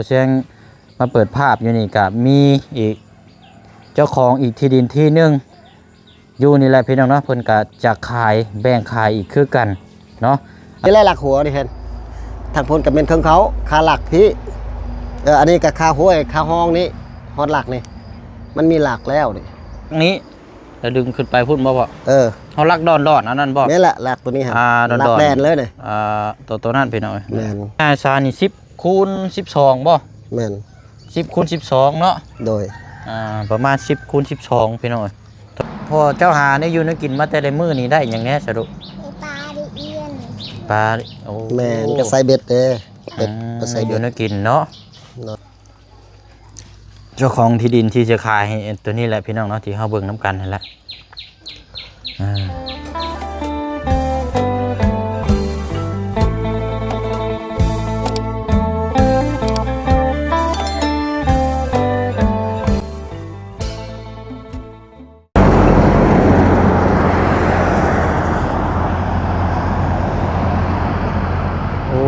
ບໍ່ແຊງມາເປີດພາບຢູ່ນີ້ ກະມີອີກເຈົ້າຂອງອີກທີ່ດິນທີ່ໜຶ່ງຢູ່ນີ້ແຫຼະພີ່ນ້ອງເນາະ ເພິ່ນກະຈະຂາຍ ແບ່ງຂາຍອີກຄືກັນເນາະ. ນີ້ແຫຼະຫຼັກຫົວນີ້ເຫັນ ທາງພຸ້ນກະແມ່ນເຄິ່ງເຂົາ ຄາຫຼັກພີ້ ເອີ ອັນນີ້ກະຄາຫ້ວຍ ຄາຮ່ອງນີ້ ຮອດຫຼັກນີ້ ມັນມີຫຼັກແລ້ວນີ້ ນີ້ ແລ້ວດຶງຂຶ້ນໄປພຸ້ນບໍ່ພໍ່? ເອີ ເຮົາຫຼັກດອນໆ ອັນນັ້ນບໍ່? ແມ່ນລະ ຫຼັກໂຕນີ້ຫັ້ນ ອ່າ ດອນໆ ຫຼັກແລ່ນເລີຍນີ້ ອ່າ ໂຕ ໂຕນັ້ນພີ່ນ້ອງເອີຍ ແມ່ນ ອ່າ ຊານີ້ສິບຄູນສິບສອງບໍ່? ແມ່ນ ສິບຄູນສິບສອງເນາະ ໂດຍ ອ່າ ປະມານສິບຄູນສິບສອງພີ່ນ້ອງເອີຍ. ພໍ່ເຈົ້າຫາແນວຢູ່ແນວກິນມາແຕ່ລະມື້ນີ້ໄດ້ຫຍັງແດ່ສະດຸ? ໄດ້ປາ ໄດ້ອຽນ ປາ ໂອ້ ແມ່ນ ກະໃສ່ເບັດເດ້ ເປັດ ອືມ ກະໃສ່ເບັດ ແນວຢູ່ແນວກິນເນາະ ເນາະ. ເຈົ້າຂອງທີ່ດິນທີ່ຈະຂາຍໃຫ້ຕົວນີ້ແຫຼະພີ່ນ້ອງເນາະ ທີ່ເຮົາເບິ່ງນຳກັນຫັ້ນແຫຼະ ອ່າ ໂອ້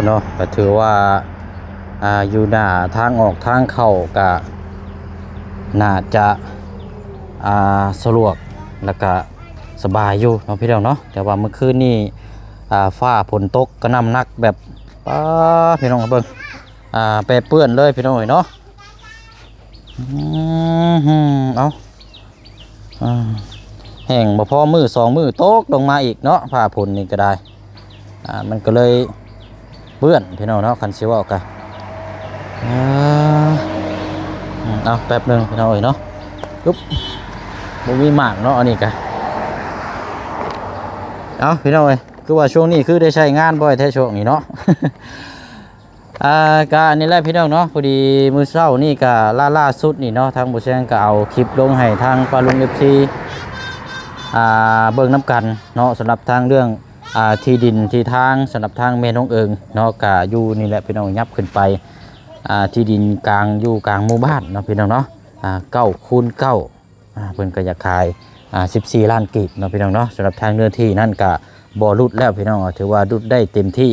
ເນາະ ກະຖືວ່າ ອ່າ ຢູ່ໜ້າທາງອອກທາງເຂົ້າກະໜ້າຈະ ອ່າ ສະດວກ ແລ້ວກະສະບາຍຢູ່ເນາະພີ່ນ້ອງເນາະ. ແຕ່ວ່າມື້ຄືນນີ້ ອ່າ ຟ້າຝົນຕົກກະໜ່ຳໜັກແບບ ປ້າ ພີ່ນ້ອງເບິ່ງ ອ່າ ແປເປື້ອນເລີຍພີ່ນ້ອງເອີຍເນາະ. ອືມ ເອົາ ອ່າ ແຫ້ງບໍ່ພໍມື້ສອງມື້ຕົກລົງມາອີກເນາະ ຟ້າຝົນນີ້ກະໄດ້ ອ່າ ມັນກະເລີຍເປື້ອນພີ່ນ້ອງເນາະ ຄັນຊິເວົ້າກະ ອ່າ ອືມ ເອົາ ແປັບໜຶ່ງພີ່ນ້ອງເອີຍເນາະ ປຶບ ບໍ່ມີໝາກເນາະ ອັນນີ້ກະ ເອົາ ພີ່ນ້ອງເອີຍ ຄືວ່າຊ່ວງນີ້ຄືໄດ້ໃຊ້ງານບ່ອຍແທ້ຊ່ວງນີ້ເນາະ. ອ່າ ກະນີ້ແຫຼະພີ່ນ້ອງເນາະ ພໍດີມື້ເຊົ້ານີ້ກະ ລ່າ ລ່າສຸດນີ້ເນາະ ທາງບໍ່ແຊງກະເອົາຄລິບລົງໃຫ້ທາງປ້າລຸງ ເອັຟຊີ ອ່າ ເບິ່ງນຳກັນເນາະ ສຳລັບທາງເລື່ອງ ອ່າ ທີ່ດິນທີ່ທາງ ສຳລັບທາງແມ່ນ້ອງເອີງເນາະ ກະຢູ່ນີ້ແຫຼະພີ່ນ້ອງ ຫຍັບຂຶ້ນໄປ ອ່າ ທີ່ດິນກາງ ຢູ່ກາງໝູ່ບ້ານເນາະພີ່ນ້ອງເນາະ ອ່າ ເກົ້າຄູນເກົ້າ ອ່າ ເພິ່ນກະຢາກຂາຍ ອ່າ ສິບສີ່ລ້ານກີບເນາະພີ່ນ້ອງເນາະ. ສຳລັບທາງເນື້ອທີ່ນັ້ນກະບໍ່ຫຼຸດແລ້ວພີ່ນ້ອງ ຖືວ່າຫຼຸດໄດ້ເຕັມທີ່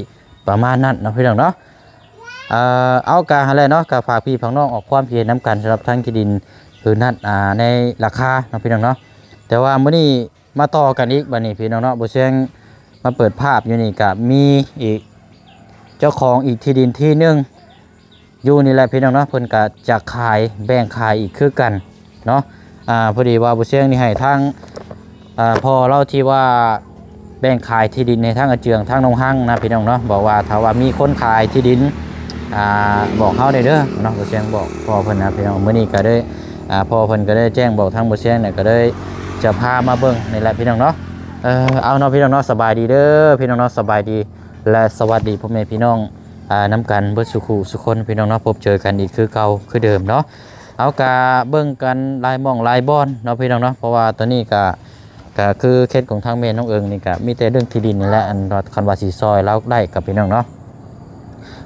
ປະມານນັ້ນເນາະພີ່ນ້ອງເນາະ. ເອີ ເອົາ ກະຫັ້ນແຫຼະເນາະ ກະຝາກພີ່ຝາກນ້ອງອອກຄວາມຄິດເຫັນນຳກັນ ສຳລັບທາງທີ່ດິນຄືນນັ້ນ ອ່າ ໃນລາຄາເນາະພີ່ນ້ອງເນາະ. ແຕ່ວ່າມື້ນີ້ມາຕໍ່ກັນອີກ ບາດນີ້ພີ່ນ້ອງເນາະ ບໍ່ແຊງມາເປີດພາບຢູ່ນີ້ ກະມີອີກເຈົ້າຂອງອີກທີ່ດິນທີ່ໜຶ່ງ ຢູ່ນີ້ແຫຼະພີ່ນ້ອງເນາະ ເພິ່ນກະຈະຂາຍ ແບ່ງຂາຍອີກຄືກັນເນາະ. ອ່າ ພໍດີວ່າບໍ່ແຊງນີ້ໃຫ້ທາງ ອ່າ ພໍ່ລາວທີ່ວ່າແບ່ງຂາຍທີ່ດິນໃຫ້ທາງອາເຈືອງ ທາງໜອງຮັງນະພີ່ນ້ອງເນາະ ບອກວ່າຖ້າວ່າມີຄົນຂາຍທີ່ດິນ ອ່າ ບອກເຮົາແດ່ເດີເນາະ ບໍ່ແຊງບອກພໍ່ເພິ່ນນະພີ່ນ້ອງ. ມື້ນີ້ກະໄດ້ ອ່າ ພໍ່ເພິ່ນກະໄດ້ແຈ້ງບອກທາງບໍ່ແຊງ ກະເລີຍຈະພາມາເບິ່ງນີ້ແຫຼະພີ່ນ້ອງເນາະ. ເອີ ເອົາເນາະພີ່ນ້ອງເນາະ ສະບາຍດີເດີພີ່ນ້ອງເນາະ ສະບາຍດີ ແລະ ສະຫວັດດີພໍ່ແມ່ພີ່ນ້ອງ ອ່າ ນຳກັນເບິດສູ່ຄູ່ສູ່ຄົນພີ່ນ້ອງເນາະ. ພົບເຈີກັນອີກຄືເກົ່າຄືເດີມເນາະ. ເຮົາກະເບິ່ງກັນຫຼາຍໝ່ອງຫຼາຍບ່ອນເນາະພີ່ນ້ອງເນາະ ເພາະວ່າຕອນນີ້ກະ ກະຄືເຂດຂອງທາງແມ່ນ້ອງເອີງນີ້ກະມີແຕ່ເລື່ອງທີ່ດິນນີ້ແຫຼະ ອັນວ່າ ຄັນວ່າຊິຊ່ອຍລາວໄດ້ກະພີ່ນ້ອງເນາະ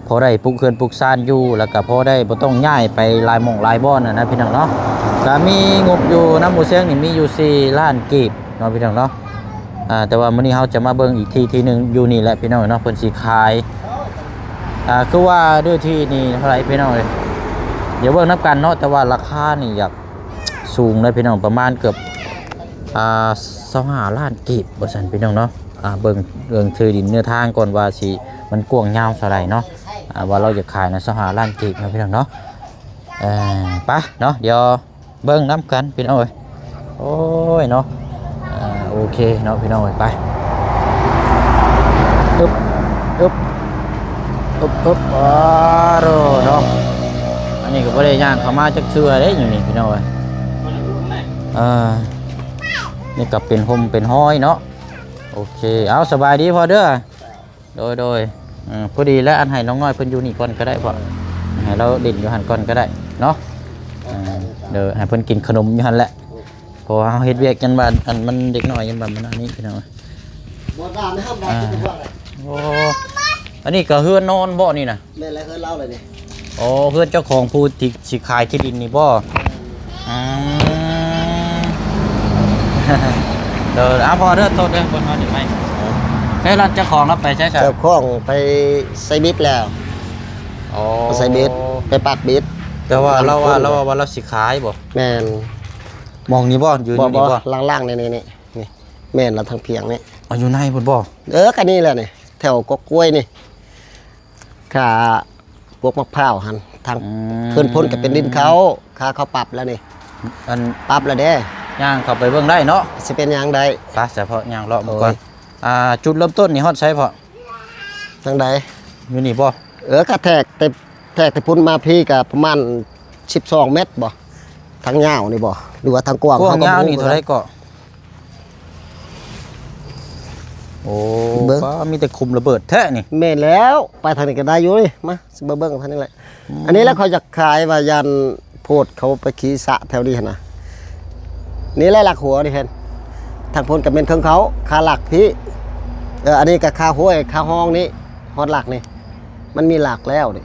ພໍໄດ້ປຸກເຮືອນປຸກຊານຢູ່ ແລ້ວກະພໍໄດ້ບໍ່ຕ້ອງຍ້າຍໄປຫຼາຍໝ່ອງຫຼາຍບ່ອນຫັ້ນນະພີ່ນ້ອງເນາະ. ກະມີງົບຢູ່ນຳໝູ່ຊຽງນີ້ມີຢູ່ສີ່ລ້ານກີບເນາະພີ່ນ້ອງເນາະ. ອ່າ ແຕ່ວ່າມື້ນີ້ເຮົາຈະມາເບິ່ງອີກທີ່ ທີ່ໜຶ່ງຢູ່ນີ້ແຫຼະພີ່ນ້ອງເນາະ ເພິ່ນຊິຂາຍ ອ່າ ຄືວ່າເນື້ອທີ່ນີ້ເທົ່າໃດພີ່ນ້ອງເອີຍ ດຽວເບິ່ງນຳກັນເນາະ. ແຕ່ວ່າລາຄານີ້ຢາກສູງເລີຍພີ່ນ້ອງ ປະມານເກືອບ ອ່າ ຊາວຫ້າລ້ານກີບວ່າຊັ້ນພີ່ນ້ອງເນາະ. ອ່າ ເບິ່ງ ເບິ່ງທີ່ດິນເນື້ອທາງກ່ອນວ່າຊິ ມັນກວ້າງຍາວເທົ່າໃດເນາະ ອ່າ ວ່າລາວຢາກຂາຍນະ ຊາວຫ້າລ້ານກີບເນາະພີ່ນ້ອງເນາະ. ເອີ ໄປເນາະ ດຽວ ເບິ່ງນຳກັນພີ່ນ້ອງເອີຍ. ໂອ້ຍເນາະ ອ່າ ໂອເຄເນາະພີ່ນ້ອງເອີຍ ໄປ ອຶບ ອຶບ ອຶບ ອຶບ ອາໂດເນາະ. ອັນນີ້ກະບໍ່ໄດ້ຍ່າງເຂົ້າມາຈັກເທື່ອເດ້ຢູ່ນີ້ພີ່ນ້ອງເອີຍ. ອ່າ ນີ້ກະເປັນຮົ່ມເປັນຮອຍເນາະ. ໂອເຄ ເອົາ ສະບາຍດີພໍ່ເດີ. ໂດຍ ໂດຍ ເອີ ພໍດີແລ້ວ ອັນໃຫ້ນ້ອງນ້ອຍເພິ່ນຢູ່ນີ້ກ່ອນກະໄດ້ພໍ່ ໃຫ້ລາວຫຼິ້ນຢູ່ຫັ້ນກ່ອນກະໄດ້ເນາະ. ເອີ ໂດຍ ໃຫ້ເພິ່ນກິນຂະໜົມຢູ່ຫັ້ນແຫຼະ ເພາະວ່າເຮົາເຮັດວຽກ ຢ້ານວ່າ ອັນ ມັນເດັກນ້ອຍ ຢ້ານວ່າມັນອັນນີ້ພີ່ນ້ອງ. ບໍ່ໄດ້ນະ ອ່າ ໂອ້ ອັນນີ້ກະເຮືອນນອນບໍ່ນີ້ນະ? ແມ່ນແຫຼະ ເຮືອນລາວແຫຼະນີ້. ໂອ້ ເຮືອນເຈົ້າຂອງຜູ້ທີ່ຊິຂາຍທີ່ດິນນີ້ບໍ່? ແມ່ນ ອືມ ເດີ ເອົາ ພໍເດີ ໂທດເດີ ເພິ່ນເຮົານີ້ໄປ ໃຊ້ລະ ເຈົ້າຂອງລາວໄປໃສຊະ? ເຈົ້າຂອງໄປໃສ່ເບັດແລ້ວ. ອໍ ໃສ່ເບັດ ໄປປາກບິດ. ແຕ່ວ່າລາວວ່າ ລາວວ່າ ວ່າລາວຊິຂາຍບໍ່? ແມ່ນ. ໝ່ອງນີ້ບໍ່? ຢືນຢູ່ນີ້ບໍ່? ບໍ່ ບໍ່ ຫຼັງໆ ນີ້ ນີ້ ນີ້ ນີ້ ແມ່ນລະ ທາງພຽງນີ້. ເອົາ ຢູ່ໃນພຸ້ນບໍ່? ເອີ ກະນີ້ແຫຼະນີ້ ແຖວກົກກ້ວຍນີ້ ຄາ ພວກໝາກພ້າວຫັ້ນ ທາງ ອືມ ເທິງພຸ້ນກະເປັນດິນເຂົາ ຄາເຂົາປັບແລ້ວນີ້ ອັນ ປັບແລ້ວເດ້. ຍ່າງເຂົ້າໄປເບິ່ງໄດ້ເນາະ? ຊິເປັນຫຍັງໄດ້. ໄປ ສະເພາະຍ່າງເລາະເບິ່ງກ່ອນ. ໂດຍ. ອ່າ ຈຸດເລີ່ມຕົ້ນນີ້ຮອດໃສພໍ່? ທາງໃດ? ຢູ່ນີ້ບໍ່? ເອີ ກະແທກແຕ່ ແທກແຕ່ພຸ້ນມາພີ້ກະປະມານສິບສອງແມັດບໍ່? ທາງຍາວນີ້ບໍ່? ຫຼືວ່າທາງກວ້າງ? ກວ້າງຍາວນີ້ເທົ່າໃດເກາະ? ໂອ້ ເບິ່ງ ປ້າ ມີແຕ່ຂຸມລະເບີດແທ້ນີ້. ແມ່ນແລ້ວ ໄປທາງນີ້ກະໄດ້ຢູ່ນີ້. ມາ ຊິມາເບິ່ງທາງນີ້ແຫຼະ. ອືມ ອັນນີ້ແຫຼະ ຂ້ອຍຢາກຂາຍວ່າຢ້ານໂພດເຂົາໄປຂີ່ສະແຖວນີ້ຫັ້ນນະ. ນີ້ແຫຼະຫຼັກຫົວນີ້ ເຫັນ ທາງພຸ້ນກະແມ່ນເທິງເຂົາ ຄາຫຼັກພີ້. ເອີ ອັນນີ້ກະຄາຫ້ວຍ ຄາຮ່ອງນີ້ ຮອດຫຼັກນີ້ ມັນມີຫຼັກແລ້ວນີ້.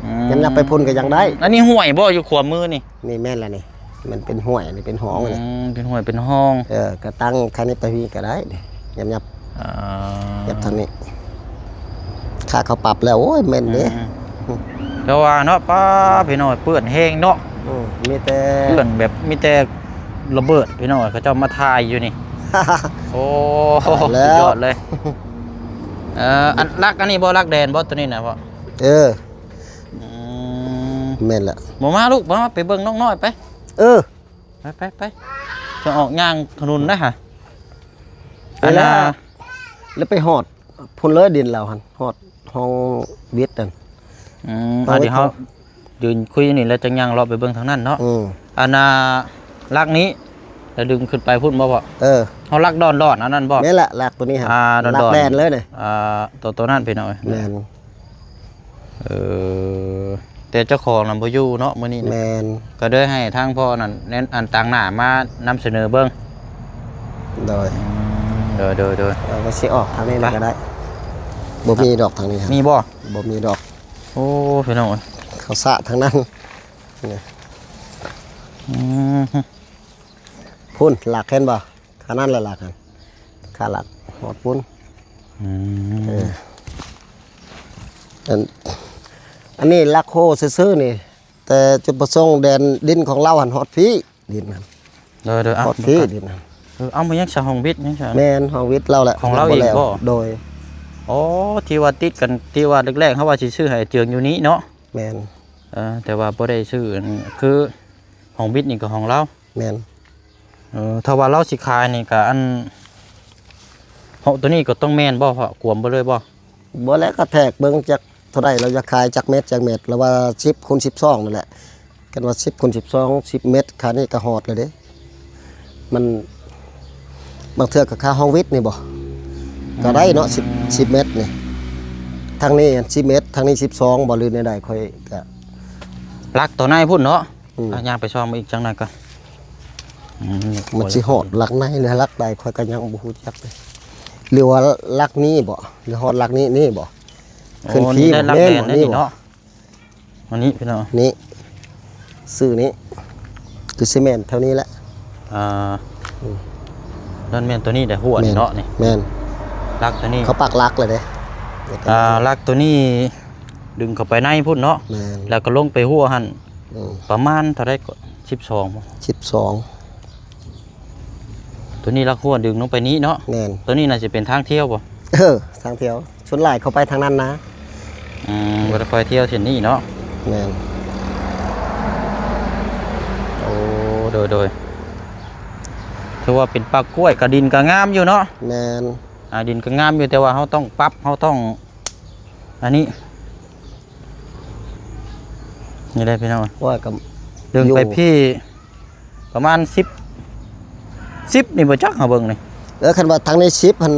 ອືມ ຍັບໆ ໄປພຸ້ນກະຍັງໄດ້. ອັນນີ້ຫ້ວຍບໍ່ ຢູ່ຂວາມືນີ້? ນີ້ແມ່ນລະນີ້ ມັນເປັນຫ້ວຍ ນີ້ເປັນຮ່ອງນີ້. ອືມ ເປັນຫ້ວຍເປັນຮ່ອງ. ເອີ ກະຕັ້ງຄັນນີ້ໄປພີ້ກະໄດ້ນີ້ ຍັບໆ. ອ່າ ຍັບທາງນີ້ ຄາເຂົາປັບແລ້ວ. ໂອ້ຍ ແມ່ນເດ້. ອືມ ແຕ່ວ່າເນາະ ປ້າ ພີ່ນ້ອງ ເປື້ອນແຮງເນາະ. ອືມ ມີແຕ່ ເປື້ອນແບບ ມີແຕ່ລະເບີດ ພີ່ນ້ອງ ເຂົາເຈົ້າມາຖ່າຍຢູ່ນີ້. ໂອ້ ຕາຍແລ້ວ ສຸດຍອດເລີຍ. ເອີ ອັນຫຼັກອັນນີ້ບໍ່? ຫຼັກແດນບໍ່ ໂຕນີ້ນະພໍ່? ເອີ ອືມ ແມ່ນລະ. ບໍ່ມາລູກ ມາ ໄປເບິ່ງນ້ອງນ້ອຍໄປ. ເອີ ໄປ ໄປ ໄປ ຈະອອກຍ່າງຖະໜົນໄດ້ຫະ. ອັນນະ ແລ້ວໄປຮອດພຸ້ນເລີຍ ດິນລາວຫັ້ນ ຮອດຫ້ອງວິດນັ້ນ. ອືມ ເອົາ ດຽວເຮົາຢືນຄຸຍນີ້ ແລ້ວຈັ່ງຍ່າງເລາະໄປເບິ່ງທາງນັ້ນເນາະ. ອືມ ອັນນະ ຫຼັກນີ້ ແລ້ວດຶງຂຶ້ນໄປພຸ້ນບໍ່ພໍ່? ເອີ ເຮົາຫຼັກດອນໆ ອັນນັ້ນບໍ່? ແມ່ນລະ ຫຼັກໂຕນີ້ຫັ້ນ. ອ່າ ດອນໆ ຫຼັກແດນເລີຍນີ້. ອ່າ ໂຕ ໂຕນັ້ນ ພີ່ນ້ອງເອີຍ. ແມ່ນ. ເອີ ແຕ່ເຈົ້າຂອງນະບໍ່ຢູ່ເນາະມື້ນີ້ນະ. ແມ່ນ. ກະເລີຍໃຫ້ທາງພໍ່ນັ້ນ ແນ ອັນຕາງໜ້າມານຳສະເໜີເບິ່ງ. ໂດຍ ອືມ ໂດຍ ໂດຍ ໂດຍ. ເອີ ກະຊິອອກທາງນີ້ແລ້ວກະໄດ້. ບໍ່ມີດອກທາງນີ້. ມີບໍ່? ບໍ່ມີດອກ. ໂອ້ ພີ່ນ້ອງເອີຍ ເຂົາສະທາງນັ້ນ. ອືມ ພຸ້ນ ຫຼັກເຫັນບໍ່? ຂະນັ້ນລະຫຼັກຫັ້ນ ຂະຫຼັກຮອດພຸ້ນ. ອືມ ເອີ ອັນ ອັນນີ້ຫຼັກໂຄຊື່ໆ ນີ້ ແຕ່ຈຸດປະສົງແດນດິນຂອງລາວຫັ້ນຮອດພີ້ ດິນຫັ້ນ. ໂດຍ ໂດຍ. ເອົາ ຮອດພີ້ດິນຫັ້ນ. ເອີ ເອົາ ມັນຍັງສະຫ້ອງວິດ ຍັງສະ ແມ່ນ ຫ້ອງວິດລາວແຫຼະ ຂອງລາວເອງບໍ່? ໂດຍ. ອໍ ທີ່ວ່າຕິດກັນ ທີ່ວ່າແລກໆ ເຮົາວ່າຊິຊື້ໃຫ້ເຈືອງຢູ່ນີ້ເນາະ. ແມ່ນ. ເອີ ແຕ່ວ່າບໍ່ໄດ້ຊື້ ອັນຄືຫ້ອງວິດນີ້ກະຂອງລາວ. ແມ່ນ. ເອີ ຖ້າວ່າລາວຊິຂາຍນີ້ກະ ອັນ ເພາະໂຕນີ້ກະຕ້ອງແມ່ນບໍ່ພໍ່? ກວມເບິດເລີຍບໍ່? ບໍ່ແລ້ວ ກະແທກເບິ່ງຈັກເທົ່າໃດ ລາວຢາກຂາຍຈັກແມັດ ຈັກແມັດ ລາວວ່າສິບຄູນສິບສອງນັ້ນແຫຼະ. ຄັນວ່າສິບຄູນສິບສອງ ສິບແມັດ ຄານີ້ກະຮອດແລ້ວເດ້. ມັນ ບາງເທື່ອກະຄາຫ້ອງວິດນີ້ບໍ່ ກະໄດ້ເນາະ. ອືມ ສິບ ສິບແມັດນີ້ ທາງນີ້ສິບແມັດ ທາງນີ້ສິບສອງບໍ່ ຫຼືແນວໃດ ຂ້ອຍກະ ຫຼັກໂຕໃນພຸ້ນເນາະ. ອືມ ອ່ະ ຍ່າງໄປຊ່ອງມາອີກຈັກໜ້ອຍກ່ອນ. ອືມ ມັນຊິຮອດຫຼັກໃນ ຫຼືຫຼັກໃດ ຂ້ອຍກະຍັງບໍ່ຮູ້ຈັກເລີຍ. ຫຼືວ່າຫຼັກນີ້ບໍ່ ຫຼືຮອດຫຼັກນີ້ ນີ້ບໍ່? ໂອ້ ຂຶ້ນພີ້ ນີ້ໄດ້ຫຼັກແດນແລ້ວນີ້ເນາະ. ອັນນີ້ພີ່ນ້ອງ ນີ້ ຊື່ນີ້ ຄືຊິແມ່ນແຖວນີ້ແຫຼະ. ອ່າ ອືມ ນັ້ນແມ່ນໂຕນີ້ແຫຼະ ຫົວນີ້ເນາະ. ນີ້ ແມ່ນ ຫຼັກໂຕນີ້ ເຂົາປັກຫຼັກແລ້ວເດ້. ອ່າ ຫຼັກໂຕນີ້ດຶງເຂົ້າໄປໃນພຸ້ນເນາະ. ແມ່ນ. ແລ້ວກະລົງໄປຫົວຫັ້ນ. ອືມ ປະມານເທົ່າໃດເກາະ? ສິບສອງບໍ່? ສິບສອງ. ໂຕນີ້ຫຼັກຫົວດຶງລົງໄປນີ້ເນາະ. ແມ່ນ. ໂຕນີ້ໜ້າຊິເປັນທາງທ່ຽວບໍ່? ເອີ ທາງທ່ຽວ ສ່ວນຫຼາຍເຂົາໄປທາງນັ້ນນະ. ອືມ ບໍ່ໄດ້ຄ່ອຍທ່ຽວເສັ້ນນີ້ເນາະ. ແມ່ນ. ໂອ້ ໂດຍ ໂດຍ. ຖືວ່າເປັນປ່າກ້ວຍ ກະດິນກະງາມຢູ່ເນາະ. ແມ່ນ. ອ່າ ດິນກະງາມຢູ່ ແຕ່ວ່າເຮົາຕ້ອງປັບ ເຮົາຕ້ອງ ອັນນີ້ ນີ້ແຫຼະພີ່ນ້ອງ. ວ່າກະດຶງໄປພີ້ ປະມານສິບ ສິບນີ້ບໍ່ຈັກ ເຮົາເບິ່ງນີ້. ເອີ ຄັນວ່າທາງນີ້ສິບຫັ້ນ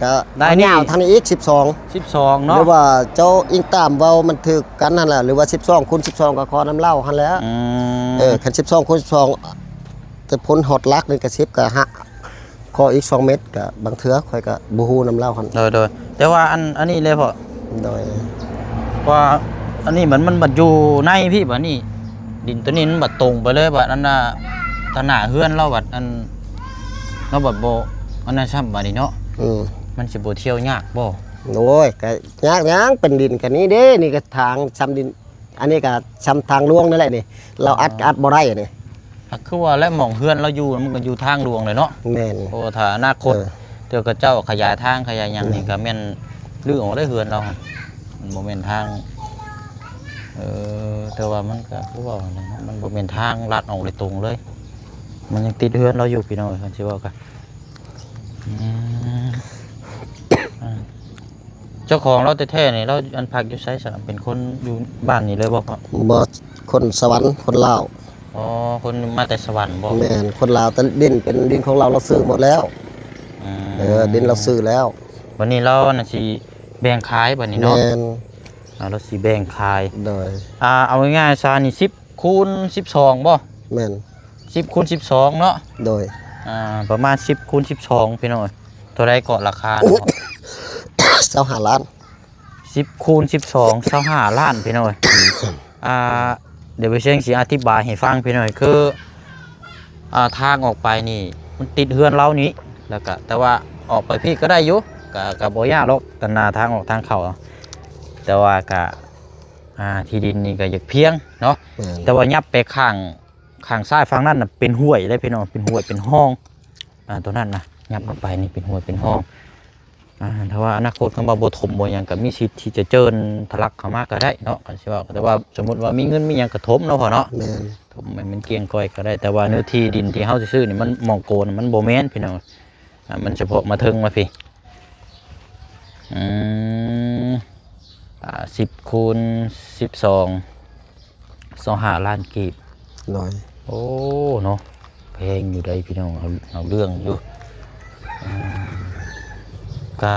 ກະໄດ້ນີ້ ຍາວທາງນີ້ອີກສິບສອງ. ສິບສອງເນາະ. ຫຼືວ່າເຈົ້າອີງຕາມເວົ້າມັນຖືກກັນຫັ້ນລະ ຫຼືວ່າສິບສອງຄູນສິບສອງ ກະຂໍນຳລາວຫັ້ນແຫຼະ. ອືມ ເອີ ຄັນສິບສອງຄູນສິບສອງ ແຕ່ພົ້ນຮອດຫຼັກນີ້ກະສິບ ກະຫາ ຂໍອີກສອງແມັດ ກະບາງເທື່ອຂ້ອຍກະບໍ່ຮູ້ນຳລາວຫັ້ນ. ໂດຍ ໂດຍ. ແຕ່ວ່າອັນ ອັນນີ້ແຫຼະພໍ່. ໂດຍ. ວ່າອັນນີ້ມັນ ມັນບັດຢູ່ໃນພີ້ ບັດນີ້ດິນໂຕນີ້ມັນບັດຕົງໄປເລີຍ ບັດອັນນ່າ ຕາໜ້າເຮືອນລາວບັດອັນ ລາວບັດບໍ່ອັນນັ້ນຊ້ຳ ບັດນີ້ເນາະ. ອືມ ມັນຊິບໍ່ທ່ຽວຍາກບໍ່? ໂອ້ຍ ກະຍາກຫຍັງ ເປັນດິນກະນີ້ເດ້ ນີ້ກະທາງຊ້ຳດິນ ອັນນີ້ກໍຊ່ຳທາງຫຼວງນັ້ນແຫຼະນີ້ ລາວອັດ ອໍ ອັດບໍ່ໄດ້ນີ້. ຫາກຄືວ່າແຫຼະ ໝ່ອງເຮືອນລາວຢູ່ມັນກໍຢູ່ທາງຫຼວງເລີຍເນາະ. ແມ່ນ. ໂອ້ ຖ້າອະນາຄົດ ເອີ ເທື່ອເຂົາເຈົ້າຂະຫຍາຍທາງຂະຫຍາຍຫຍັງນີ້ ແມ່ນ ກໍແມ່ນຮື້ອອກເດ້ເຮືອນລາວຫັ້ນ ມັນບໍ່ແມ່ນທາງ ເອີ ແຕ່ວ່າມັນກໍຄືເວົ້າຫັ້ນແຫຼະເນາະ ມັນບໍ່ແມ່ນທາງລັດອອກໂດຍຕົງເລີຍ ມັນຍັງຕິດເຮືອນລາວຢູ່ພີ່ນ້ອງເອີຍ ຄັນຊິເວົ້າກໍ ອືມ ອ່າ ເຈົ້າຂອງລາວແທ້ໆນີ້ ລາວອັນພັກຢູ່ໃສຊະ? ເປັນຄົນຢູ່ບ້ານນີ້ເລີຍບໍ່? ບໍ່ ຄົນສະຫວັນ ຄົນລາວ. ອໍ ຄົນມາແຕ່ສະຫວັນບໍ່? ແມ່ນ ຄົນລາວ ແຕ່ດິນເປັນດິນຂອງລາວ ລາວຊື້ໝົດແລ້ວ. ອືມ ເອີ ດິນລາວຊື້ແລ້ວ. ບັດນີ້ລາວນັ້ນຊິແບ່ງຂາຍບັດນີ້ເນາະ. ແມ່ນ. ອ່າ ລາວຊິແບ່ງຂາຍ. ໂດຍ. ອ່າ ເອົາງ່າຍໆຊະ ນີ້ສິບຄູນສິບສອງບໍ່? ແມ່ນ. ສິບຄູນສິບສອງເນາະ. ໂດຍ. ອ່າ ປະມານສິບຄູນສິບສອງ ພີ່ນ້ອງເອີຍ. ເທົ່າໃດເກາະລາຄາເນາະ? ຊາວຫ້າລ້ານ. ສິບຄູນສິບສອງ ຊາວຫ້າລ້ານ ພີ່ນ້ອງເອີຍ. ອ່າ ດຽວບ່າວຊຽງຊິອະທິບາຍໃຫ້ຟັງ ພີ່ນ້ອງເອີຍ ຄື ອ່າ ທາງອອກໄປນີ້ມັນຕິດເຮືອນລາວນີ້ ແລ້ວກະ ແຕ່ວ່າອອກໄປພີ້ກໍໄດ້ຢູ່ ກະ ກະບໍ່ຍາກດອກ ອັນນ່າ ທາງອອກທາງເຂົ້າ ແຕ່ວ່າກະ ອ່າ ທີ່ດິນນີ້ກໍຢາກພຽງເນາະ. ແມ່ນ. ແຕ່ວ່າຫຍັບໄປຂ້າງ ຂ້າງຊ້າຍຝັ່ງນັ້ນນະເປັນຫ້ວຍເດ້ພີ່ນ້ອງ ເປັນຫ້ວຍເປັນຮ່ອງ ອ່າ ຕົວນັ້ນນະ ຫຍັບອອກໄປນີ້ເປັນຫ້ວຍເປັນຮ່ອງ. ອ່າ ຖ້າວ່າອະນາຄົດຄັນວ່າບໍ່ຖົມບໍ່ຫຍັງ ກໍມີສິດທີ່ຈະເຈີນທະລັກເຂົ້າມາກໍໄດ້ເນາະ ຄັນຊິເວົ້າ. ແຕ່ວ່າສົມມຸດວ່າມີເງິນມີຫຍັງກໍຖົມເນາະພໍ່ເນາະ. ແມ່ນ. ຖົມໃຫ້ມັນກ້ຽງກ້ອຍກໍໄດ້ ແຕ່ວ່າເນື້ອທີ່ດິນທີ່ເຮົາຊິຊື້ນີ້ ມັນໝ່ອງໂກນ ມັນບໍ່ແມ່ນພີ່ນ້ອງ. ອ່າ ມັນສະເພາະມາເທິງມາພີ້ ອືມ ອ່າ ສິບຄູນສິບສອງ ຊາວຫ້າລ້ານກີບ. ໂດຍ. ໂອ້ ເນາະ ແພງຢູ່ໃດ໋ພີ່ນ້ອງ ເອົາ ເອົາເລື່ອງຢູ່. ອ່າ ກະ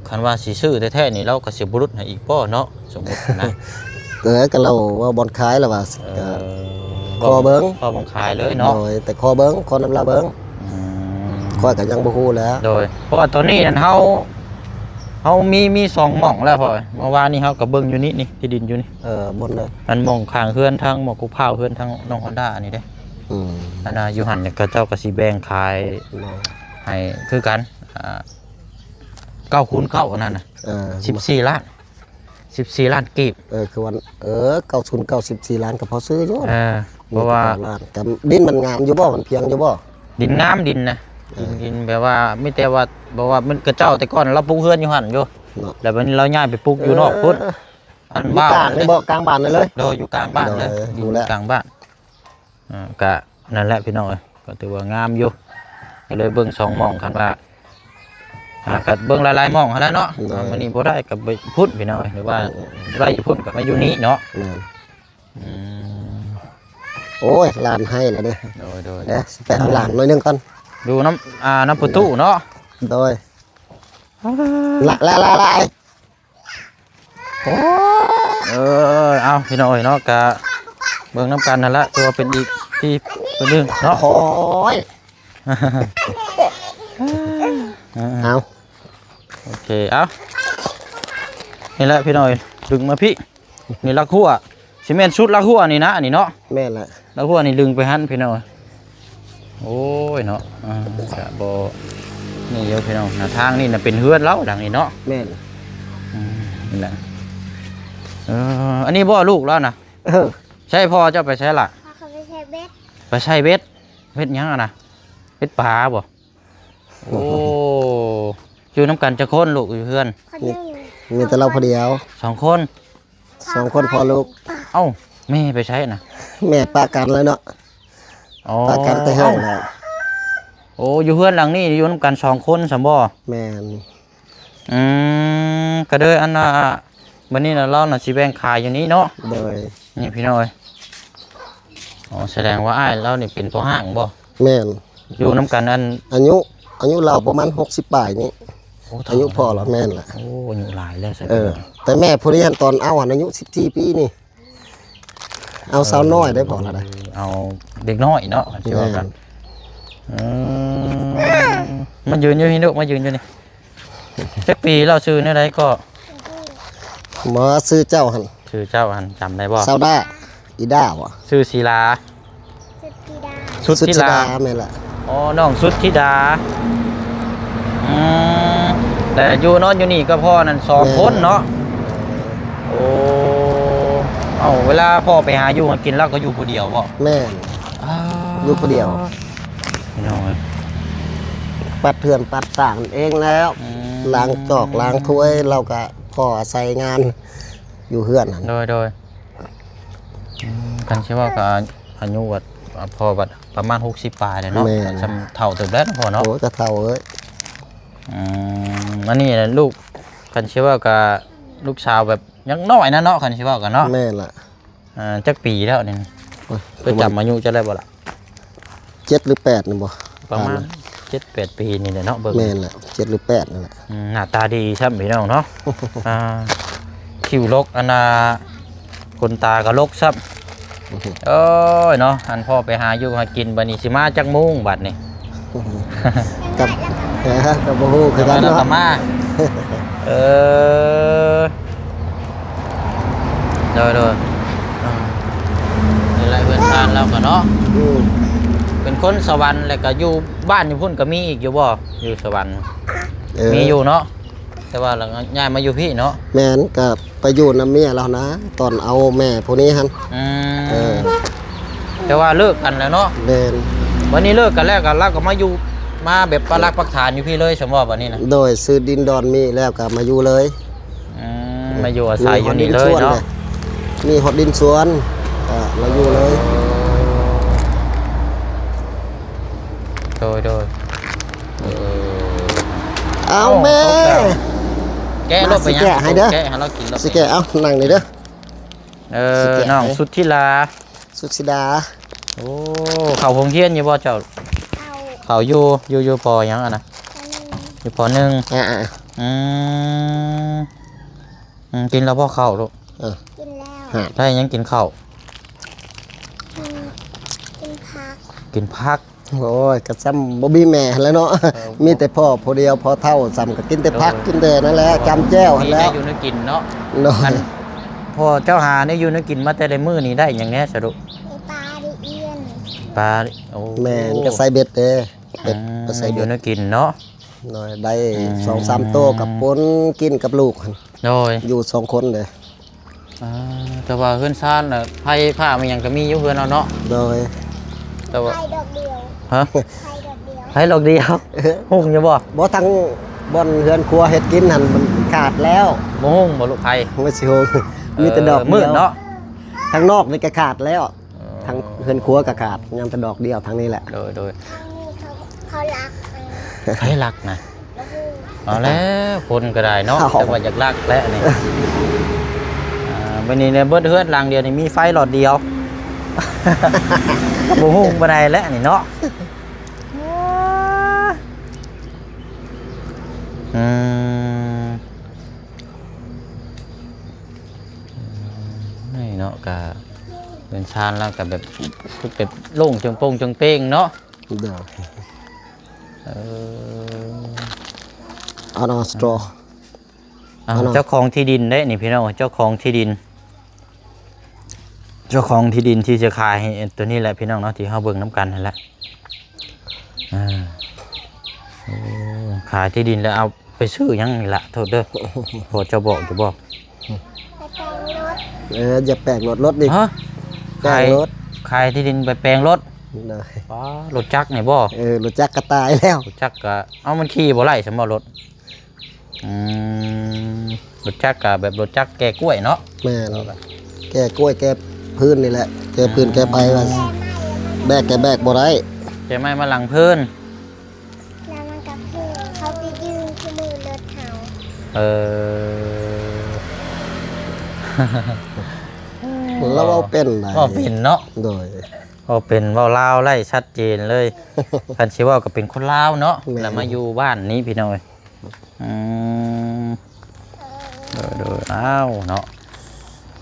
ຄັນວ່າຊິຊື້ແທ້ໆນີ້ ລາວກໍຊິບໍ່ຫຼຸດໃຫ້ອີກບໍ່ເນາະ ສົມມຸດນະ. ເອີ ກໍລາວເວົ້າບ່ອນຂາຍລະວ່າ ເອີ ກໍຂໍເບິ່ງ ຂໍບ່ອນຂາຍເລີຍເນາະ. ໂດຍ ແຕ່ຂໍເບິ່ງ ຂໍນຳລາວເບິ່ງ. ອືມ ຂ້ອຍກໍຍັງບໍ່ຮູ້ແຫຼະ. ໂດຍ ເພາະວ່າຕອນນີ້ນັ້ນເຮົາ ເຮົາມີ ມີສອງໝ່ອງແລ້ວພໍ່. ເມື່ອວານນີ້ເຮົາກໍເບິ່ງຢູ່ນີ້ ນີ້ ທີ່ດິນຢູ່ນີ້. ເອີ ບ່ອນໃດ? ອັນໝ່ອງຂ້າງເຮືອນທາງໝໍກຸພາວ ເຮືອນທາງນ້ອງຮອນດ້ານີ້ເດ້. ອືມ ອັນນ່າ ຢູ່ຫັ້ນເຂົາເຈົ້າກໍຊິແບ່ງຂາຍ ໂດຍ ໃຫ້ຄືກັນ ອ່າ ເກົ້າຄູນເກົ້າ ອັນນັ້ນນະ. ເອີ ສິບສີ່ລ້ານ ສິບສີ່ລ້ານກີບ. ເອີ ຄືວ່າ ເອີ ເກົ້າສູນເກົ້າ ສິບສີ່ລ້ານກໍພໍຊື້ຢູ່. ເອີ ເພາະວ່າດິນມັນງາມຢູ່ບໍ່? ມັນພຽງຢູ່ບໍ່? ດິນງາມ ດິນນະ. ເອີ ດິນ ດິນແບບວ່າ ມີແຕ່ວ່າ ແບບວ່າມັນ ເຂົາເຈົ້າແຕ່ກ່ອນລາວປູກເຮືອນຢູ່ຫັ້ນຢູ່ເນາະ ແລ້ວບັດນີ້ລາວຍ້າຍໄປປູກຢູ່ນອກພຸ້ນ. ເອີ ອັນ ຢູ່ກາງນີ້ບໍ່? ກາງບ້ານນັ້ນເລີຍ. ໂດຍ ຢູ່ກາງບ້ານເລີຍ ຢູ່ກາງບ້ານ. ອ່າ ກະນັ້ນແຫຼະພີ່ນ້ອງເອີຍ ກໍຖືວ່າງາມຢູ່ ກໍເລີຍເບິ່ງສອງໝ່ອງ ຄັນວ່າ ອ່າ ກໍເບິ່ງຫຼາຍໆໝ່ອງຫັ້ນແຫຼະເນາະ. ໂດຍ ມື້ນີ້ບໍ່ໄດ້ກໍໄປພຸ້ນພີ່ນ້ອງເອີຍ ຫຼືວ່າ ເອີ ບໍ່ໄດ້ຢູ່ພຸ້ນກໍມາຢູ່ນີ້ເນາະ. ແມ່ນ. ອືມ ໂອ້ຍ ຫຼານໄຫ້ແລ້ວເດ້. ໂດຍໆ ເດ້ ໄປເອົາຫຼານໜ້ອຍໜຶ່ງກ່ອນ ຢູ່ນຳ ອ່າ ນຳປະຕູເນາະ. ໂດຍ ລະ ລະ ລະ ລະ ໂອ້ ເອີ ເອົາ ພີ່ນ້ອງເອີຍເນາະ ກະເບິ່ງນຳກັນຫັ້ນລະ ຖືວ່າເປັນອີກທີ່ ທີ່ໜຶ່ງເນາະ. ໂອ້ຍ ເອົາ ໂອເຄ ເອົາ ນີ້ແຫຼະພີ່ນ້ອງເອີຍ ດຶງມາພີ້ ນີ້ລັກຮົ້ວ ຊິແມ່ນສຸດລັກຮົ້ວນີ້ນະ ອັນນີ້ເນາະ. ແມ່ນແຫຼະ ລັກຮົ້ວນີ້ດຶງໄປຫັ້ນພີ່ນ້ອງ. ໂອ້ຍເນາະ ອ່າ ກະບໍ່ ນີ້ຢູ່ພີ່ນ້ອງນະ ທາງນີ້ນະເປັນເຮືອນລາວຫຼັງນີ້ເນາະ. ແມ່ນ ອືມ ນີ້ແຫຼະ. ເອີ ອັນນີ້ບໍ່ລູກລາວນະ? ເອີ ໃຊ້ພໍ່ເຈົ້າໄປໃສລະ? ພໍ່ເຂົາໄປໃສ່ເບັດ. ໄປໃສ່ເບັດ? ເບັດຫຍັງຫັ້ນນະ? ເບັດປາບໍ່? ໂອ້ ຢູ່ນຳກັນຈັກຄົນລູກຢູ່ເຮືອນ? ຄົນດຽວ. ມີ ມີແຕ່ລາວຜູ້ດຽວ. ສອງຄົນ? ສອງຄົນພໍ່ລູກ. ເອົ້າ ແມ່ໄປໃສນະ? ແມ່ປະກັນແລ້ວເນາະ. ອໍ ປະກັນແຕ່ເຮືອນແລ້ວ. ໂອ້ ຢູ່ເຮືອນຫຼັງນີ້ຢູ່ນຳກັນສອງຄົນຊັ້ນບໍ່? ແມ່ນ. ອືມ ກະເລີຍອັນນ່າ ບັດນີ້ນະ ລາວນະຊິແບ່ງຂາຍຢູ່ນີ້ເນາະ. ໂດຍ. ນີ້ພີ່ນ້ອງເອີຍ ອໍ ສະແດງວ່າອ້າຍລາວນີ້ເປັນພໍ່ຮ້າງບໍ່? ແມ່ນ. ຢູ່ນຳກັນອັນ ອາຍຸ ອາຍຸລາວປະມານຫົກສິບປາຍນີ້. ໂອ້ ອາຍຸພໍ່ລາວແມ່ນລະ. ໂອ້ ອາຍຸຫຼາຍແລ້ວຊັ້ນ. ເອີ ແຕ່ແມ່ຜູ້ນີ້ຫັ້ນຕອນເອົາຫັ້ນອາຍຸສິບສີ່ປີນີ້. ເອົາສາວນ້ອຍໄດ້ພໍລະໄດ໋. ເອີ ເອົາເດັກນ້ອຍເນາະ ຊິວ່າກັນ. ແມ່ນ. ເອີ ມາຢືນຢູ່ພີ້ລູກ ມາຢືນຢູ່ນີ້. ຈັກປີແລ້ວ? ຊື່ແນວໃດກໍ? ບໍ່ ຊື່ເຈົ້າຫັ້ນ. ຊື່ເຈົ້າຫັ້ນ ຈຳໄດ້ບໍ່? ຊາວດາ ອີດາບໍ່? ຊື່ສີລາ. ສຸດທິດາ. ສຸດທິດາ. ສຸດທິດາ ແມ່ນລະ. ອໍ ນ້ອງສຸດທິດາ. ອືມ ແຕ່ຢູ່ ນອນຢູ່ນີ້ກັບພໍ່ນັ້ນສອງຄົນເນາະ. ແມ່ນ. ໂອ້ ເອົາ ເວລາພໍ່ໄປຫາຢູ່ຫາກິນ ລາວກໍຢູ່ຜູ້ດຽວບໍ? ແມ່ນ ອາ ຢູ່ຜູ້ດຽວ ພີ່ນ້ອງເອີຍ ປັດເຮືອນປັດຊານເອງແລ້ວ ອືມ ລ້າງຈອກລ້າງຖ້ວຍ ລາວກໍພໍອາໄສງານຢູ່ເຮືອນຫັ້ນ ໂດຍໆ ອືມ ຄັນຊິເວົ້າກໍອາຍຸວັດ ພໍ່ບັດປະມານຫົກສິບປາຍແລ້ວເນາະ ແມ່ນ ສ່ຳເຖົ້າເຕີບແລ້ວເນາະພໍ່ເນາະ ໂອ້ຍ ກໍເຖົ້າເອີຍ ອືມ ອັນນີ້ລູກ ຄັນຊິເວົ້າກໍລູກສາວແບບຍັງນ້ອຍນະເນາະ ຄັນຊິເວົ້າກໍເນາະ ແມ່ນລະ ອ່າ ຈັກປີແລ້ວນີ້? ໂອ້ຍ ເພິ່ນຈຳອາຍຸເຈົ້າໄດ້ບໍ່ລະ? ເຈັດຫຼືແປດນີ້ບໍ່? ປະມານ ປານນັ້ນ ເຈັດແປດປີນີ້ແຫຼະເນາະ ເບິ່ງ ແມ່ນລະ ເຈັດຫຼືແປດນີ້ແຫຼະ ອືມ ໜ້າຕາດີຊ້ຳພີ່ນ້ອງເນາະ ອ່າ ຄິ້ວລົກ ອັນນ່າ ຂົນຕາກໍລົກຊ້ຳ ໂອ້ຍເນາະ ອັນພໍ່ໄປຫາຢູ່ຫາກິນ ບັດນີ້ຊິມາຈັກໂມງບັດນີ້? ກັບ ກໍບໍ່ຮູ້ຄືກັນເນາະ ແລ້ວກໍມາ ເອີ ໂດຍໆ ອ່າ ນີ້ແຫຼະເຮືອນຊານລາວກໍເນາະ ອືມ ເປັນຄົນສະຫວັນ ແລ້ວກໍຢູ່ບ້ານຢູ່ພຸ້ນກໍມີອີກຢູ່ບໍ່? ຢູ່ສະຫວັນ ເອີ ມີຢູ່ເນາະ ແຕ່ວ່າລະຍ້າຍມາຢູ່ພີ້ເນາະ ແມ່ນ ກໍໄປຢູ່ນຳເມຍລາວນະ ຕອນເອົາແມ່ຜູ້ນີ້ຫັ້ນ ອືມ ເອີ ແຕ່ວ່າເລີກກັນແລ້ວເນາະ ແມ່ນ ບັດນີ້ເລີກກັນແລ້ວກໍລາວກໍມາຢູ່ ມາແບບປັກຫຼັກປັກຖານຢູ່ພີ້ເລີຍ ສຳມະບັດນີ້ນະ ໂດຍ ຊື້ດິນດອນມີແລ້ວກໍມາຢູ່ເລີຍ ອືມ ເອີ ມາຢູ່ອາໄສຢູ່ນີ້ເລີຍເນາະ ມີຮອດດິນສວນ ກໍມາຢູ່ເລີຍ ໂດຍໆ ເອີ ເອົາແມ່ ແກະໂລດ ໄປຫຍັງ ຊິແກະໃຫ້ເດີ ແກະໃຫ້ລາວກິນໂລດ ຊິແກະ ເອົາ ນັ່ງນີ້ເດີ ເອີ ຊິແກະໃຫ້ ນ້ອງສຸດທິລາ ສຸດທິດາ ໂອ້ ເຂົ້າໂຮງຮຽນຢູ່ບໍ່ເຈົ້າ? ເຂົ້າ ເຂົ້າຢູ່ ຢູ່ ຢູ່ ປໍ ຫຍັງຫັ້ນນະ? ປໍ ໜຶ່ງ ຢູ່ ປໍ ໜຶ່ງ ອ່າໆ ອືມ ອືມ ກິນແລ້ວບໍ່ເຂົ້າລູກ? ເອີ ກິນແລ້ວ ຮະ ໄດ້ຫຍັງກິນເຂົ້າ? ກິນ ກິນຜັກ ກິນຜັກ ໂອ້ຍ ກໍຊ່ຳບໍ່ມີແມ່ຫັ້ນແຫຼະເນາະ ເອີ ມີແຕ່ພໍ່ຜູ້ດຽວ ພໍ່ເຖົ້າຊ່ຳກໍກິນແຕ່ຜັກ ໂດຍ ກິນແຕ່ນັ້ນແຫຼະ ໂດຍ ຈ້ຳແຈ່ວຫັ້ນແຫຼະ ມີແນວຢູ່ແນວກິນເນາະ ໂດຍ ອັນພໍ່ເຈົ້າຫາແນວຢູ່ແນວກິນມາແຕ່ລະມື້ນີ້ໄດ້ຫຍັງແດ່ສະດຸ? ໄດ້ປາ ໄດ້ອ່ຽນ ປາ ໂອ້ ແມ່ນ ກໍໃສ່ເບັດເດ້ ເບັດ ອືມ ກໍໃສ່ເບັດ ຢູ່ແນວກິນເນາະ ໂດຍ ໄດ້ ອືມ ສອງສາມໂຕກັບປົນກິນກັບລູກຫັ້ນ ໂດຍ ຢູ່ສອງຄົນເດ້ ອ່າ ແຕ່ວ່າເຮືອນຊານນະ ໄຟຟ້າມັນຫຍັງກໍມີຢູ່ເຮືອນເຮົາເນາະ ໂດຍ ແຕ່ວ່າ ໄຟດອກດຽວ ຮະ? ໄຟດອກດຽວ ໄຟດອກດຽວ ເອີ ຮຸ່ງຢູ່ບໍ່? ບໍ່ ທັງບ່ອນເຮືອນຄົວເຮັດກິນຫັ້ນມັນຂາດແລ້ວ ບໍ່ຮຸ່ງບໍ່ລູກໄຟ? ບໍ່ຊິຮຸ່ງ ເອີ ມີແຕ່ດອກດຽວ ມືດເນາະ ທາງນອກນີ້ກໍຂາດແລ້ວ ອໍ ທາງເຮືອນຄົວກໍຂາດ ຍັງແຕ່ດອກດຽວທາງນີ້ແຫຼະ ໂດຍໆ ທາງນີ້ເຂົາ ເຂົາລັກ ໃຜລັກນະ? ບໍ່ຮູ້ ເອົາແລ້ວ ຄົນກໍໄດ້ເນາະ ເອົ້າ ຈັກວ່າຢາກລັກແຫຼະນີ້ ອ່າ ບັດນີ້ເນຍ ເບິດເຮືອນຫຼັງດຽວນີ້ມີໄຟຫຼອດດຽວ ບໍ່ຮູ້ປານໃດແຫຼະນີ້ເນາະ ອືມ ນີ້ເນາະ ກະເປັນຊານແລ້ວກະແບບ ແບບໂລ່ງໂຈງໂປ່ງໂຈງເປ່ງເນາະ ໂດຍ ເອີ ເອົາໜ້າ ສະຕໍ ເອົາ ເຈົ້າຂອງທີ່ດິນເດ້ນີ້ພີ່ນ້ອງ ເຈົ້າຂອງທີ່ດິນ ເຈົ້າຂອງທີ່ດິນທີ່ຈະຂາຍໃຫ້ ໂຕນີ້ແຫຼະພີ່ນ້ອງເນາະ ທີ່ເຮົາເບິ່ງນຳກັນຫັ້ນແຫຼະ ອ່າ ໂອ້ ຂາຍທີ່ດິນແລ້ວເອົາໄປຊື້ຫຍັງນີ້ລະ ໂທດເດີ ພໍ່ເຈົ້າບອກຢູ່ບໍ່? ໄປແປງລົດ ເອີ ຢາກແປງລົດ ລົດນີ້ ຮະ? ແປງລົດ ຂາຍ ຂາຍທີ່ດິນໄປແປງລົດ ໂດຍ ປ້າ ລົດຈັກນີ້ບໍ່? ເອີ ລົດຈັກກໍຕາຍແລ້ວ ລົດຈັກກໍ ເອົາ ມັນຂີ່ບໍ່ໄດ້ຊັ້ນບໍ່ລົດ? ອືມ ລົດຈັກກະແບບລົດຈັກແກ່ກ້ວຍເນາະ ແມ່ນ ແກ່ກ້ວຍແກ່ພື້ນນີ້ແຫຼະ ແກ່ພື້ນແກ່ໄຟວ່າ ແບກກະແບກບໍ່ໄດ້ ແກ່ໄມ້ມາຫຼັງພື້ນ ແລ້ວມັນກໍພື້ນ ເຂົາໄປຢືມຄູ່ມືລົດເຮົາ ເອີ ລາວເວົ້າເປັນໄດ໋ ເວົ້າເປັນເນາະ ໂດຍ ເວົ້າເປັນ ເວົ້າລາວໄດ້ຊັດເຈນເລີຍ ຄັນຊິເວົ້າກໍເປັນຄົນລາວເນາະ ແມ່ນ ແລ້ວມາຢູ່ບ້ານນີ້ພີ່ນ້ອງເອີຍ ອືມ ໂດຍໆ ອ້າວ ເນາະ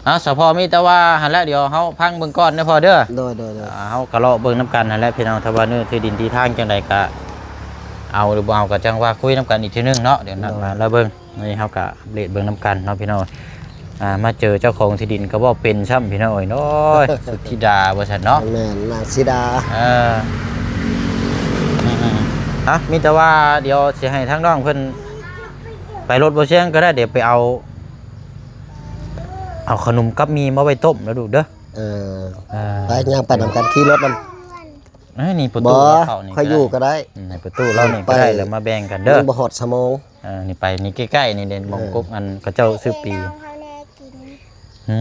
ເອົາ ສະເພາະມີແຕ່ວ່າຫັ້ນແຫຼະ ດຽວເຮົາຟັງເບິ່ງກ່ອນເດີພໍ່ເດີ ໂດຍໆໆ ອ່າ ເຮົາກໍເລາະເບິ່ງນຳກັນຫັ້ນແຫຼະພີ່ນ້ອງ ຖ້າວ່າເນື້ອທີ່ດິນທີ່ທາງຈັ່ງໃດກໍເອົາຫຼືບໍ່ເອົາ ກໍຈັ່ງວ່າຄຸຍນຳກັນອີກເທື່ອໜຶ່ງເນາະ ດຽວນັດມາແລ້ວເບິ່ງ ນີ້ເຮົາກໍອັບເດດເບິ່ງນຳກັນເນາະພີ່ນ້ອງ ອ່າ ມາເຈີເຈົ້າຂອງທີ່ດິນກໍເວົ້າເປັນຊ້ຳພີ່ນ້ອງເອີຍ ໂອ້ຍ ສຸດທິດາວ່າຊັ້ນເນາະ ແມ່ນ ນາງສີດາ ເອີ ອືມໆ ອ່ະ ມີແຕ່ວ່າດຽວຊິໃຫ້ທາງນ້ອງເພິ່ນໄປລົດບໍ່ຊຽງກໍໄດ້ ດຽວໄປເອົາ ເອົາຂະໜົມກັບໝີ່ມາໄວ້ຕົ້ມເດີລູກເດີ. ເອີ ເອີ ໄປ ຍ່າງໄປນຳກັນ ຂີ່ລົດນຳ. ເອີ ນີ້ປະຕູ ບໍ່ ເຂົ້ານີ້ ຂ້ອຍຢູ່ກໍໄດ້ ອືມ ໃຫ້ປະຕູເລົ່ານີ້ກໍໄດ້ ໄປ ແລ້ວມາແບ່ງກັນເດີ. ຍັງບໍ່ຮອດຊົ່ວໂມງ. ເອີ ນີ້ໄປນີ້ໃກ້ໆ ນີ້ເດ້ ເອີ ໝ່ອງກົກ ອັນເຂົາເຈົ້າຊື້ປີ. ອື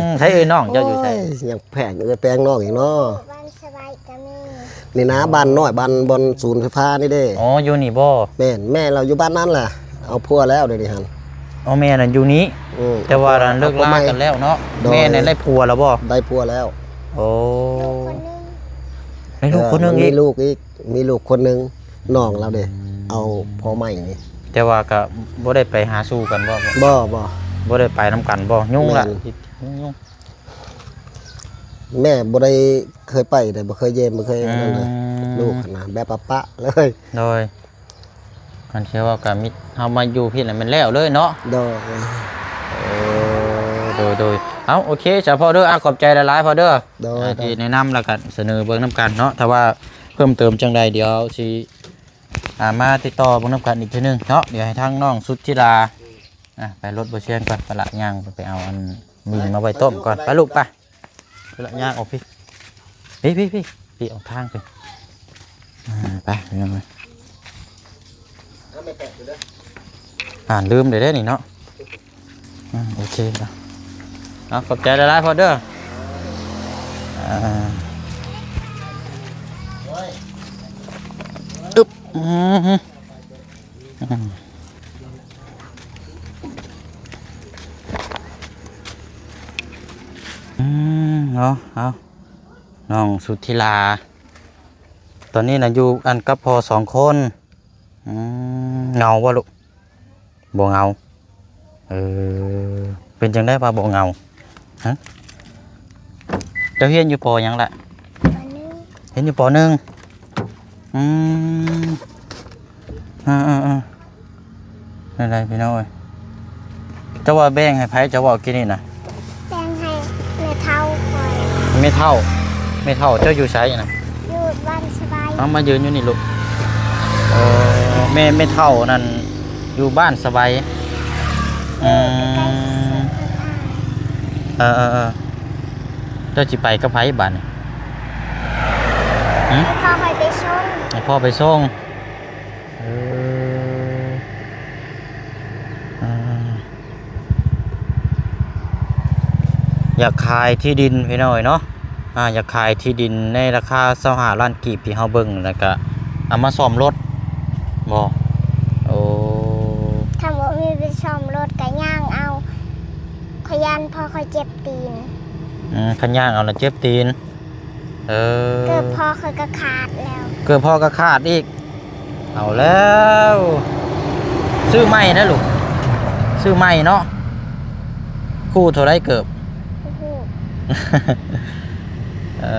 ມ ໃສເອີຍ ນ້ອງເຈົ້າຢູ່ໃສ? ໂອ້ຍ ຍັງແພງເອີຍ ແປງນ້ອງອີກເນາະ. ບ້ານສະໄບກໍມີ ນີ້ນະ ບ້ານນ້ອຍ ບ້ານບ່ອນສູນໄຟຟ້ານີ້ເດ້. ອໍ ຢູ່ນີ້ບໍ່? ແມ່ນ ແມ່ລາວຢູ່ບ້ານນັ້ນແຫຼະ ເອົາຜົວແລ້ວດຽວນີ້ຫັ້ນ. ອໍ ແມ່ນັ້ນຢູ່ນີ້. ອືມ ແຕ່ວ່ານັ້ນເລີກລາກັນແລ້ວເນາະ. ໂດຍ ແມ່ນັ້ນໄດ້ຜົວແລ້ວບໍ່? ໄດ້ຜົວແລ້ວ. ໂອ້ ລູກຄົນໜຶ່ງ ໄດ້ລູກຄົນໜຶ່ງອີກ. ເອີ ມີລູກອີກ ມີລູກຄົນໜຶ່ງ ນ້ອງລາວເດ້. ອືມ ເອົາພໍ່ໃໝ່ນີ້ ແຕ່ວ່າກໍບໍ່ໄດ້ໄປຫາສູ່ກັນບໍ່? ບໍ່ ບໍ່ ບໍ່ໄດ້ໄປນຳກັນບໍ່? ຫຍຸ້ງລະ ແມ່ນ ຫຍຸ້ງໆ. ແມ່ບໍ່ໄດ້ເຄີຍໄປເດ້ ບໍ່ເຄີຍຢ້ຽມ ບໍ່ເຄີຍ ອືມ ນັ້ນເລີຍ ລູກຫັ້ນນະ ແບບປະປະເລີຍ. ໂດຍ ຄັນຊິເວົ້າກໍມີ ເຮົາມາຢູ່ພີ້ລະແມ່ນແລ້ວເລີຍເນາະ. ໂດຍ ເອີ ໂດຍໆ. ເອົາ ໂອເຄ ສາພໍ່ເດີ ອາ ຂອບໃຈຫຼາຍໆ ພໍ່ເດີ. ໂດຍ ອາ ທີ່ແນະນຳ ແລ້ວກໍສະເໜີເບິ່ງນຳກັນເນາະ. ຖ້າວ່າເພີ່ມເຕີມຈັ່ງໃດ ດຽວເຮົາຊິ ອາ ມາຕິດຕໍ່ເບິ່ງນຳກັນອີກເທື່ອໜຶ່ງເນາະ. ດຽວໃຫ້ທາງນ້ອງສຸດທິລາ ອາ ໄປລົດບໍ່ຊຽງກ່ອນ ໄປລະຍ່າງໄປເອົາອັນໝີ່ມາໄວ້ຕົ້ມກ່ອນ. ໄປລູກ ໄປ ໄປລະຍ່າງອອກພີ້ ພີ້ໆ ພີ້ ອອກທາງພີ້. ອາ ໄປພີ່ນ້ອງເອີຍ ອ່ານລືມເດ້ນີ້ເນາະ. ອາ ໂອເຄ ເອົາ ເອົາ ຂອບໃຈຫຼາຍໆ ພໍ່ເດີ. ອາ ອຶບ ອືມ ອືມ ອືມ ເນາະ. ເອົາ ນ້ອງສຸດທິລາ ຕອນນີ້ນະຢູ່ອັນກັບພໍ່ສອງຄົນ. ອືມ ເຫງົາບໍ່ລູກ? ບໍ່ເຫງົາ. ເອີ ເປັນຈັ່ງໃດວ່າບໍ່ເຫງົາ? ຮະ ເຈົ້າຮຽນຢູ່ ປໍ ຫຍັງລະ? ປໍໜຶ່ງ. ຮຽນຢູ່ ປໍໜຶ່ງ. ອືມ ເອີໆໆ ແນວໃດພີ່ນ້ອງເອີຍ? ເຈົ້າວ່າແບ່ງໃຫ້ໃຜ ເຈົ້າເວົ້າກີ້ນີ້ນະ? ແບ່ງໃຫ້ແມ່ເຖົ້າຂ້ອຍ. ແມ່ເຖົ້າ ແມ່ເຖົ້າເຈົ້າຢູ່ໃສນະ? ຢູ່ບ້ານສະໄບ. ເອົາ ມາຢືນຢູ່ນີ້ລູກ. ເອີ ແມ່ ແມ່ເຖົ້ານັ້ນຢູ່ບ້ານສະໄບ. ອືມ ເອີໆໆ ເຈົ້າຊິໄປກັບໃຜບາດນີ້? ຫຶ ໃຫ້ພໍ່ຂ້ອຍໄປສົ່ງ. ໃຫ້ພໍ່ໄປສົ່ງ. ເອີ ອືມ ຢາກຂາຍທີ່ດິນພີ່ນ້ອງເອີຍເນາະ. ອາ ຢາກຂາຍທີ່ດິນໃນລາຄາຊາວຫ້າລ້ານກີບທີ່ເຮົາເບິ່ງ ແລ້ວກະເອົາມາສ້ອມລົດບໍ? ໂອ້ ຖ້າບໍ່ມີໄປສ້ອມລົດກະຍ່າງເອົາ. ຂ້ອຍຢ້ານພໍ່ຂ້ອຍເຈັບຕີນ. ອືມ ຄັນຍ່າງເອົາລະເຈັບຕີນ. ເອີ ເກີບພໍ່ຂ້ອຍກໍຂາດແລ້ວ. ເກີບພໍ່ກໍຂາດອີກ. ເອົາແລ້ວ ຊື້ໃໝ່ນະລູກ ຊື້ໃໝ່ເນາະ. ຄູ່ເທົ່າໃດເກີບ? ບໍ່ຮູ້. ເອີ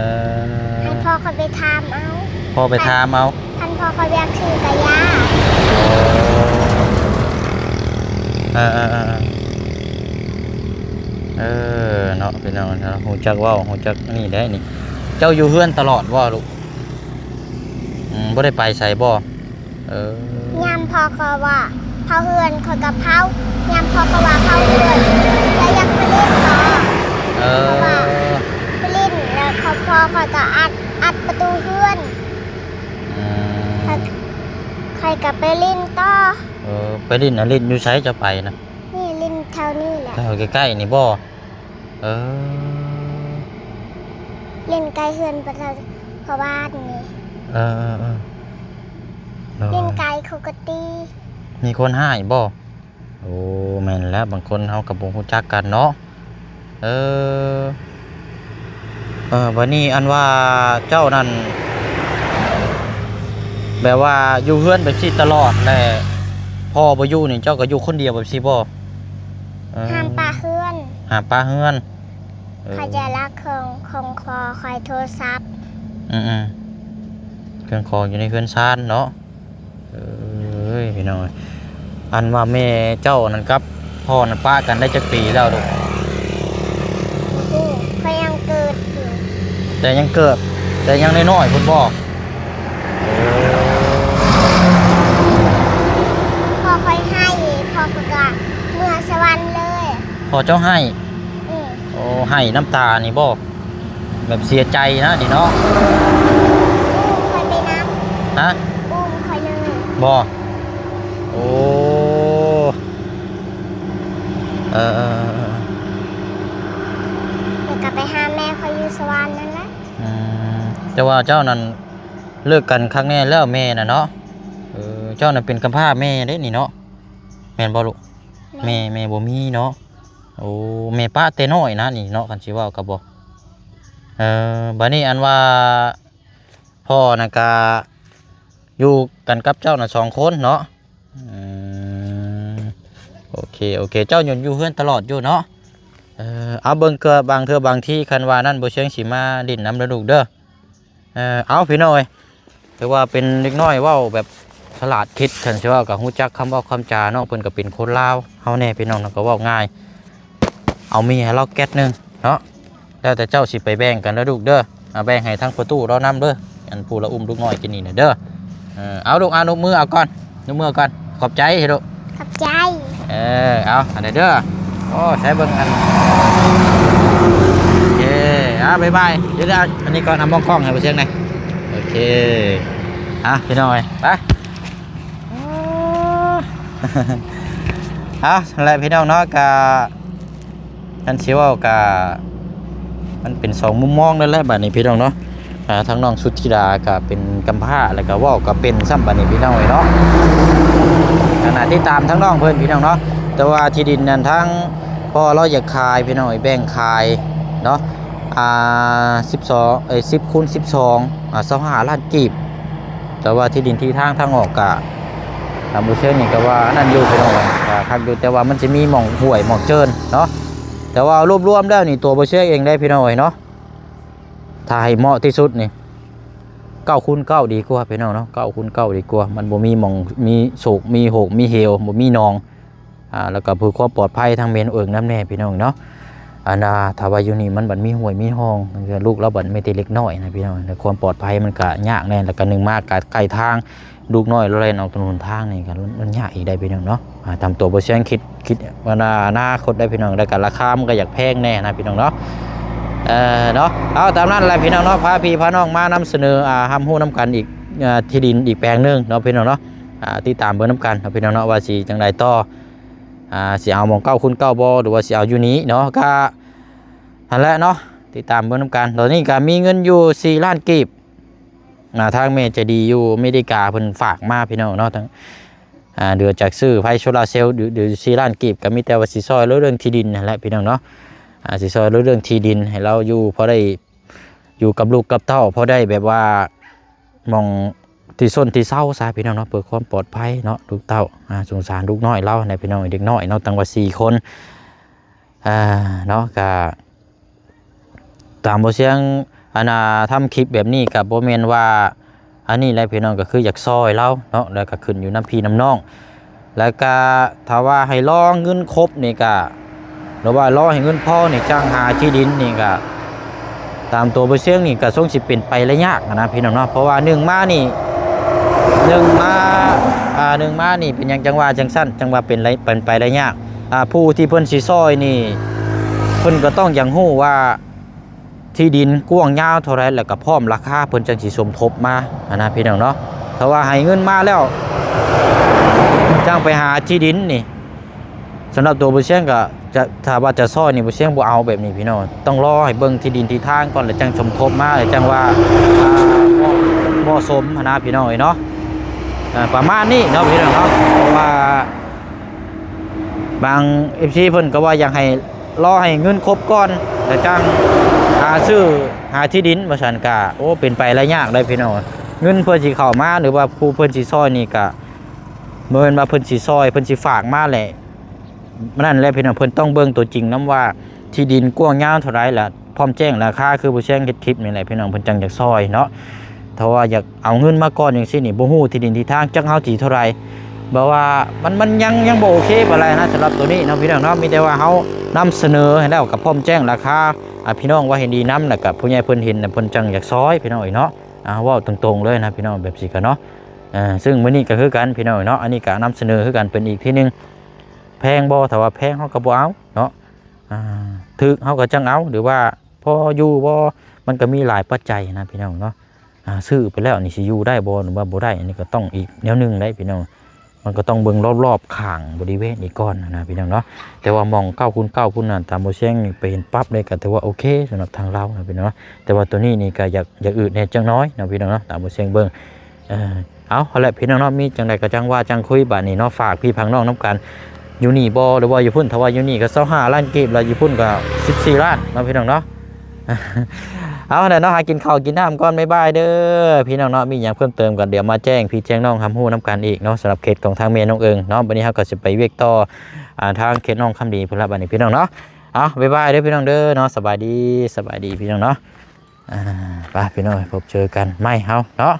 ໃຫ້ພໍ່ຂ້ອຍໄປຖາມເອົາ. ພໍ່ໄປຖາມເອົາ. ຄັນພໍ່ຂ້ອຍຢາກຊື້ກໍຢ່າ. ເອີ ເອີໆໆ ເອີ ເນາະ ພີ່ນ້ອງເນາະ ຮູ້ຈັກເວົ້າ ຮູ້ຈັກນີ້ໄດ໋ນີ້. ເຈົ້າຢູ່ເຮືອນຕະຫຼອດບໍ່ລູກ? ອືມ ບໍ່ໄດ້ໄປໃສບໍ່? ເອີ ຍາມພໍ່ກໍວ່າເຜົາເຮືອນ ຂ້ອຍກໍເຜົາ. ຍາມພໍ່ກໍວ່າເຜົາເຮືອນ ແລ້ວຢາກໄປຫຼິ້ນບໍ່? ເອີ ເພາະວ່າໄປຫຼິ້ນແລ້ວ ພໍ່ຂ້ອຍກໍອັດ ອັດປະຕູເຮືອນ. ອືມ ຂ້ອຍ ຂ້ອຍກໍໄປຫຼິ້ນຕໍ່. ເອີ ໄປຫຼິ້ນນະ ຫຼິ້ນຢູ່ໃສເຈົ້າໄປນະ? ນີ້ຫຼິ້ນແຖວນີ້ແຫຼະ. ແຖວໃກ້ໆນີ້ບໍ່? ເອີ ຫຼິ້ນໃກ້ເຮືອນປະຊາ ພໍ່ບ້ານນີ້. ເອີໆໆ ໂດຍ ຫຼິ້ນໄກເຂົາກໍຕີ. ມີຄົນຮ້າຍບໍ່? ໂອ້ ແມ່ນແລ້ວ ບາງຄົນເຮົາກໍບໍ່ຮູ້ຈັກກັນເນາະ. ເອີ ເອີ ບາດນີ້ອັນວ່າເຈົ້ານັ້ນ ແບບວ່າຢູ່ເຮືອນແບບຊີ້ຕະຫຼອດ ແລະ ພໍ່ບໍ່ຢູ່ນີ້ ເຈົ້າກໍຢູ່ຄົນດຽວແບບຊີ້ບໍ່? ເອີ ຫ້າມປະເຮືອນ. ຫ້າມປະເຮືອນ. ເອີ ຂ້ອຍຈະລັກເຄື່ອງຂອງພໍ່ຂ້ອຍ ໂທລະສັບ. ອືມໆ ເຄື່ອງຂອງຢູ່ໃນເຮືອນຊານເນາະ. ເອີຍ ພີ່ນ້ອງເອີຍ ອັນວ່າແມ່ເຈົ້ານັ້ນກັບພໍ່ນັ້ນປະກັນໄດ້ຈັກປີແລ້ວລູກ? ໂອ້ ຂ້ອຍຍັງເກີດຢູ່. ແຕ່ຍັງເກີດ ແຕ່ຍັງນ້ອຍໆພຸ້ນບໍ່? ພໍ່ຂ້ອຍໄຫ້ ພໍ່ຂ້ອຍກະເມືອສະຫວັນເລີຍ. ພໍ່ເຈົ້າໄຫ້? ບໍ່ໃຫ້ນ້ຳຕານີ້ບໍ່? ແບບເສຍໃຈນະນີ້ເນາະ. ອຸ້ມຂ້ອຍໄປນຳ. ຮະ? ອຸ້ມຂ້ອຍເລີຍ. ບໍ່? ໂອ້ ເອີໆໆໆ ແລ້ວກໍໄປຫາແມ່ຂ້ອຍຢູ່ສະຫວັນນັ້ນແຫຼະ. ອືມ ແຕ່ວ່າເຈົ້ານັ້ນເລີກກັນຄັກແນ່ແລ້ວແມ່ນະເນາະ. ເອີ ເຈົ້ານັ້ນເປັນກຳພ້າແມ່ເດ້ນີ້ເນາະ ແມ່ນບໍ່ລູກ? ແມ່ ແມ່ ແມ່ບໍ່ມີເນາະ. ໂອ້ ແມ່ປະແຕ່ນ້ອຍນະນີ້ເນາະ ຄັນຊິເວົ້າກໍບໍ່. ເອີ ບາດນີ້ອັນວ່າພໍ່ນະກະຢູ່ກັນກັບເຈົ້ານະສອງຄົນເນາະ. ອືມ ໂອເຄ ໂອເຄ ເຈົ້າຢູ່ ຢູ່ເຮືອນຕະຫຼອດຢູ່ເນາະ. ເອີ ເອົາເບິ່ງເທື່ອ ບາງເທື່ອບາງທີຄັນວ່ານັ້ນ ບໍ່ຊຽງຊິມາຫຼິ້ນນຳເດີລູກເດີ. ເອີ ເອົາພີ່ນ້ອງເອີຍ ຖືວ່າເປັນເດັກນ້ອຍເວົ້າແບບສະຫຼາດຄິດ ຄັນຊິເວົ້າກໍຮູ້ຈັກຄຳເວົ້າຄຳຈາເນາະ. ເພິ່ນກໍເປັນຄົນລາວເຮົາແດ່ພີ່ນ້ອງເນາະ ກໍເວົ້າງ່າຍ. ເອົາມີໃຫ້ລາວແກັດໜຶ່ງເນາະ ແລ້ວແຕ່ເຈົ້າຊິໄປແບ່ງກັນເດີລູກເດີ. ເອົາແບ່ງໃຫ້ທາງພໍ່ຕູ້ລາວນຳເດີ ອັນຜູ້ລາວອຸ້ມລູກນ້ອຍກິນນີ້ນະເດີ. ເອີ ເອົາລູກ ອາ ນົບມືເອົາກ່ອນ ນົບມືເອົາກ່ອນ ຂອບໃຈໃຫ້ລູກ. ຂອບໃຈ. ເອີ ເອົາ ອັນນີ້ເດີ. ໂອ້ ໃຊ້ເບິ່ງອັນ ໂອເຄ ອ່າ ບາຍບາຍ. ດຽວ ດຽວ ອັນນີ້ກ່ອນ ເອົາມອງກ້ອງໃຫ້ບໍ່ຊຽງແດ່. ໂອເຄ ອ່ະ ພີ່ນ້ອງເອີຍ ໄປ. ເອົາ ນັ້ນແຫຼະພີ່ນ້ອງເນາະ ກະ ຄັນຊິເວົ້າກະ ມັນເປັນສອງມຸມມອງນັ້ນແຫຼະບາດນີ້ພີ່ນ້ອງເນາະ. ອ່າ ທາງນ້ອງສຸດທິດາກະເປັນກຳພ້າ ແລ້ວກະເວົ້າກະເປັນຊ້ຳບາດນີ້ພີ່ນ້ອງເອີຍເນາະ. ອັນນ່າ ຕິດຕາມທາງນ້ອງເພິ່ນພີ່ນ້ອງເນາະ. ແຕ່ວ່າທີ່ດິນນັ້ນ ທາງພໍ່ລາວຢາກຂາຍພີ່ນ້ອງເອີຍ ແບ່ງຂາຍເນາະ ອ່າ ສິບສອງ ເອີຍ ສິບຄູນສິບສອງ ອ່າ ຊາວຫ້າລ້ານກີບ. ແຕ່ວ່າທີ່ດິນທີ່ທາງ ທາງອອກກະ ຕາມບໍ່ເຊີງນີ້ກະວ່າອັນນັ້ນຢູ່ພີ່ນ້ອງເອີຍ ກະຄັກຢູ່ ແຕ່ວ່າມັນຊິມີໝ່ອງຫ້ວຍໝ່ອງເຈີນເນາະ. ແຕ່ວ່າລວມໆແລ້ວນີ້ ຕົວບໍ່ເຊີງເອງໄດ໋ພີ່ນ້ອງເອີຍເນາະ ຖ້າໃຫ້ເໝາະທີ່ສຸດນີ້ ເກົ້າຄູນເກົ້າດີກວ່າພີ່ນ້ອງເນາະ. ເກົ້າຄູນເກົ້າດີກວ່າ ມັນບໍ່ມີໝ່ອງ ມີໂສກ ມີໂຫກ ມີເຫວ ບໍ່ມີໜອງ ອ່າ ແລ້ວກໍເພື່ອຄວາມປອດໄພທາງແມ່ນເອີງນຳແດ່ພີ່ນ້ອງເນາະ. ອັນນ່າ ຖ້າວ່າຢູ່ນີ້ມັນບັດມີຫ້ວຍມີຮ່ອງ ລູກລາວບັດມີແຕ່ເລັກນ້ອຍນະພີ່ນ້ອງ ໃນຄວາມປອດໄພມັນກະຍາກແດ່. ແລ້ວກໍໜຶ່ງມາກໍໃກ້ທາງ ລູກນ້ອຍລາວແລ່ນອອກຖະໜົນທາງນີ້ກໍ ມັນຍາກອີກໄດ໋ພີ່ນ້ອງເນາະ. ອ່າ ຕາມຕົວບໍ່ເຊີງຄິດ ຄິດວ່າອະນາຄົດໄດ໋ພີ່ນ້ອງ ແລ້ວກໍລາຄາມັນກໍຢາກແພງແດ່ນະພີ່ນ້ອງເນາະ. ເອີ ເນາະ ເອົາຕາມນັ້ນແຫຼະພີ່ນ້ອງເນາະ ພາພີ່ພານ້ອງມານຳສະເໜີ ອ່າ ຮັບຮູ້ນຳກັນອີກ ອ່າ ທີ່ດິນອີກແປງໜຶ່ງເນາະພີ່ນ້ອງເນາະ. ອ່າ ຕິດຕາມເບິ່ງນຳກັນເນາະພີ່ນ້ອງເນາະ ວ່າຊິຈັ່ງໃດຕໍ່. ອ່າ ຊິເອົາໝ່ອງເກົ້າຄູນເກົ້າບໍ່ ຫຼືວ່າຊິເອົາຢູ່ນີ້ເນາະ ກະຫັ້ນແຫຼະເນາະ ຕິດຕາມເບິ່ງນຳກັນ. ຕອນນີ້ກະມີເງິນຢູ່ສີ່ລ້ານກີບ ອ່າ ທາງແມ່ໃຈດີຢູ່ອາເມລິກາເພິ່ນຝາກມາພີ່ນ້ອງເນາະ ທັງ ອ່າ ເດືອນຈາກຊື້ໄຟໂຊລາເຊວ ເດືອນ ເດືອນສີ່ລ້ານກີບ ກະມີແຕ່ວ່າຊິຊ່ອຍເລື່ອງທີ່ດິນຫັ້ນແຫຼະພີ່ນ້ອງເນາະ. ອ່າ ຊິຊ່ອຍເລື່ອງທີ່ດິນໃຫ້ລາວຢູ່ ພໍໄດ້ຢູ່ກັບລູກກັບເຕົ້າ ພໍໄດ້ແບບວ່າ ໝ່ອງທີ່ຊົນທີ່ເຊົາຊະພີ່ນ້ອງເນາະ ເພື່ອຄວາມປອດໄພເນາະ ລູກເຕົ້າ ອ່າ ສົງສານລູກນ້ອຍລາວນະພີ່ນ້ອງ ເດັກນ້ອຍເນາະ ຕັ້ງວ່າສີ່ຄົນ ອ່າ ເນາະ. ກະຕາມບໍ່ຊຽງ ອັນນ່າ ທຳຄລິບແບບນີ້ກະບໍ່ແມ່ນວ່າ ອັນນີ້ແຫຼະພີ່ນ້ອງ ກໍຄືຢາກຊ່ອຍລາວເນາະ ແລ້ວກໍຂຶ້ນຢູ່ນຳພີ່ນຳນ້ອງ. ແລ້ວກະຖ້າວ່າໃຫ້ລໍເງິນຄົບນີ້ກະ ຫຼືວ່າລໍໃຫ້ເງິນພໍນີ້ຈັ່ງຫາທີ່ດິນນີ້ກະ ຕາມຕົວບໍ່ຊຽງນີ້ກະຊົງຊິເປັນໄປໄລຍາກນະພີ່ນ້ອງເນາະ. ເພາະວ່າໜຶ່ງມານີ້ ໜຶ່ງມາ ອ່າ ໜຶ່ງມານີ້ເປັນຫຍັງຈັ່ງວ່າຈັ່ງຊັ້ນ ຈັ່ງວ່າເປັນໄລ ເປັນໄປໄລຍາກ. ອ່າ ຜູ້ທີ່ເພິ່ນຊິຊ່ອຍນີ້ ເພິ່ນກໍຕ້ອງຢາກຮູ້ວ່າ ທີ່ດິນກວ້າງຍາວເທົ່າໃດ ແລ້ວກໍພ້ອມລາຄາ ເພິ່ນຈັ່ງຊິສົມທົບມາຫັ້ນນະພີ່ນ້ອງເນາະ. ຖ້າວ່າໃຫ້ເງິນມາແລ້ວຈັ່ງໄປຫາທີ່ດິນນີ້ ສຳລັບຕົວບໍ່ຊຽງກໍຈະ ຖ້າວ່າຈະຊ່ອຍນີ້ ບໍ່ຊຽງບໍ່ເອົາແບບນີ້ພີ່ນ້ອງ. ຕ້ອງລໍໃຫ້ເບິ່ງທີ່ດິນທີ່ທາງກ່ອນ ແລ້ວຈັ່ງສົມທົບມາ ແລ້ວຈັ່ງວ່າ ອ່າ ເໝາະ ເໝາະສົມຫັ້ນນະພີ່ນ້ອງເອີຍເນາະ. ອ່າ ປະມານນີ້ເນາະພີ່ນ້ອງເນາະ. ເພາະວ່າ ບາງເອັຟຊີເພິ່ນກໍວ່າຢາກໃຫ້ ລໍໃຫ້ເງິນຄົບກ່ອນ ແລ້ວຈັ່ງຫາຊື້ ຫາທີ່ດິນວ່າຊັ້ນ ກະ ໂອ້ ເປັນໄປໄລຍາກເດ້ພີ່ນ້ອງ. ເງິນເພື່ອຊິເຂົ້າມາ ຫຼືວ່າຜູ້ເພິ່ນຊິຊ່ອຍນີ້ກະ ບໍ່ແມ່ນວ່າເພິ່ນຊິຊ່ອຍ ເພິ່ນຊິຝາກມາແຫຼະ ນັ້ນແຫຼະພີ່ນ້ອງ. ເພິ່ນຕ້ອງເບິ່ງຕົວຈິງນຳວ່າ ທີ່ດິນກວ້າງຍາວເທົ່າໃດ ແລະ ພ້ອມແຈ້ງລາຄາ ຄືຜູ້ແຊງເຮັດຄລິບນີ້ແຫຼະພີ່ນ້ອງ ເພິ່ນຈັ່ງຢາກຊ່ອຍເນາະ. ຖ້າວ່າຢາກເອົາເງິນມາກ່ອນຈັ່ງຊີ້ນີ້ ບໍ່ຮູ້ທີ່ດິນທີ່ທາງຈັກເຮົາຊິເທົ່າໃດ ແບບວ່າມັນ ມັນຍັງ ຍັງບໍ່ໂອເຄປານໃດນະ ສຳລັບໂຕນີ້ເນາະພີ່ນ້ອງເນາະ. ມີແຕ່ວ່າເຮົານຳສະເໜີໃຫ້ແລ້ວກໍພ້ອມແຈ້ງລາຄາ ອ່າ ພີ່ນ້ອງວ່າເຫັນດີນຳ ແລ້ວກໍຜູ້ໃຫຍ່ເພິ່ນເຫັນ ເພິ່ນຈັ່ງຢາກຊ່ອຍພີ່ນ້ອງເອີຍເນາະ. ອ່າ ເວົ້າຕົງໆເລີຍນະພີ່ນ້ອງ ແບບຊີ້ກໍເນາະ. ເຊິ່ງມື້ນີ້ກໍຄືກັນພີ່ນ້ອງເອີຍເນາະ ອັນນີ້ກໍນຳສະເໜີຄືກັນເປັນອີກທີໜຶ່ງ. ແພງບໍ່? ຖ້າວ່າແພງເຮົາກໍບໍ່ເອົາເນາະ. ອ່າ ຖືກເຮົາກໍຈັ່ງເອົາ ຫຼືວ່າພໍຢູ່ບໍ່ ມັນກໍມີຫຼາຍປັດໄຈນະພີ່ນ້ອງເນາະ. ອ່າ ຊື້ໄປແລ້ວນີ້ຊິຢູ່ໄດ້ບໍ່ ຫຼືວ່າບໍ່ໄດ້ ອັນນີ້ກໍຕ້ອງອີກແນວໜຶ່ງໄດ໋ພີ່ນ້ອງ. ມັນກໍຕ້ອງເບິ່ງລອບໆຂ້າງບໍລິເວນອີກກ່ອນນະພີ່ນ້ອງເນາະ. ແຕ່ວ່າໝ່ອງເກົ້າຄູນເກົ້າພຸ້ນນະ ຕາມບໍ່ແຊງນີ້ໄປເຫັນປັບເລີຍ ກໍຖືວ່າໂອເຄສຳລັບທາງລາວນະພີ່ນ້ອງເນາະ. ແຕ່ວ່າໂຕນີ້ນີ້ກໍຢາກ ຢາກອືດແດ່ຈັກໜ້ອຍນະພີ່ນ້ອງເນາະ ຕາມບໍ່ແຊງເບິ່ງ. ເອີ ເອົາ ຫັ້ນແຫຼະພີ່ນ້ອງເນາະ ມີຈັ່ງໃດກໍຈັ່ງວ່າຈັ່ງຄຸຍບາດນີ້ເນາະ. ຝາກພີ່ຝາກນ້ອງນຳກັນ ຢູ່ນີ້ບໍ່ ຫຼືວ່າຢູ່ພຸ້ນ. ຖ້າວ່າຢູ່ນີ້ກໍຊາວຫ້າລ້ານກີບ ແລ້ວຢູ່ພຸ້ນກໍສິບສີ່ລ້ານເນາະພີ່ນ້ອງເນາະ. ເອົາ ຫັ້ນແຫຼະເນາະ ຫາກິນເຂົ້າກິນນ້ຳກ່ອນ ບາຍບາຍເດີພີ່ນ້ອງເນາະ. ມີຫຍັງເພີ່ມເຕີມກໍດຽວມາແຈ້ງພີ່ແຈ້ງນ້ອງຮັບຮູ້ນຳກັນອີກເນາະ ສຳລັບເຂດຂອງທາງແມ່ນ້ອງເອີງເນາະ. ບັດນີ້ເຮົາກໍຊິໄປວຽກຕໍ່ ອ່າ ທາງເຂດນ້ອງຄຳດີພຸ້ນລະ ບັດນີ້ພີ່ນ້ອງເນາະ. ເອົາ ບາຍບາຍເດີພີ່ນ້ອງເດີເນາະ. ສະບາຍດີ ສະບາຍດີພີ່ນ້ອງເນາະ. ອ່າ ໄປພີ່ນ້ອງ ພົບເຈີກັນໃໝ່ເຮົາເນາະ.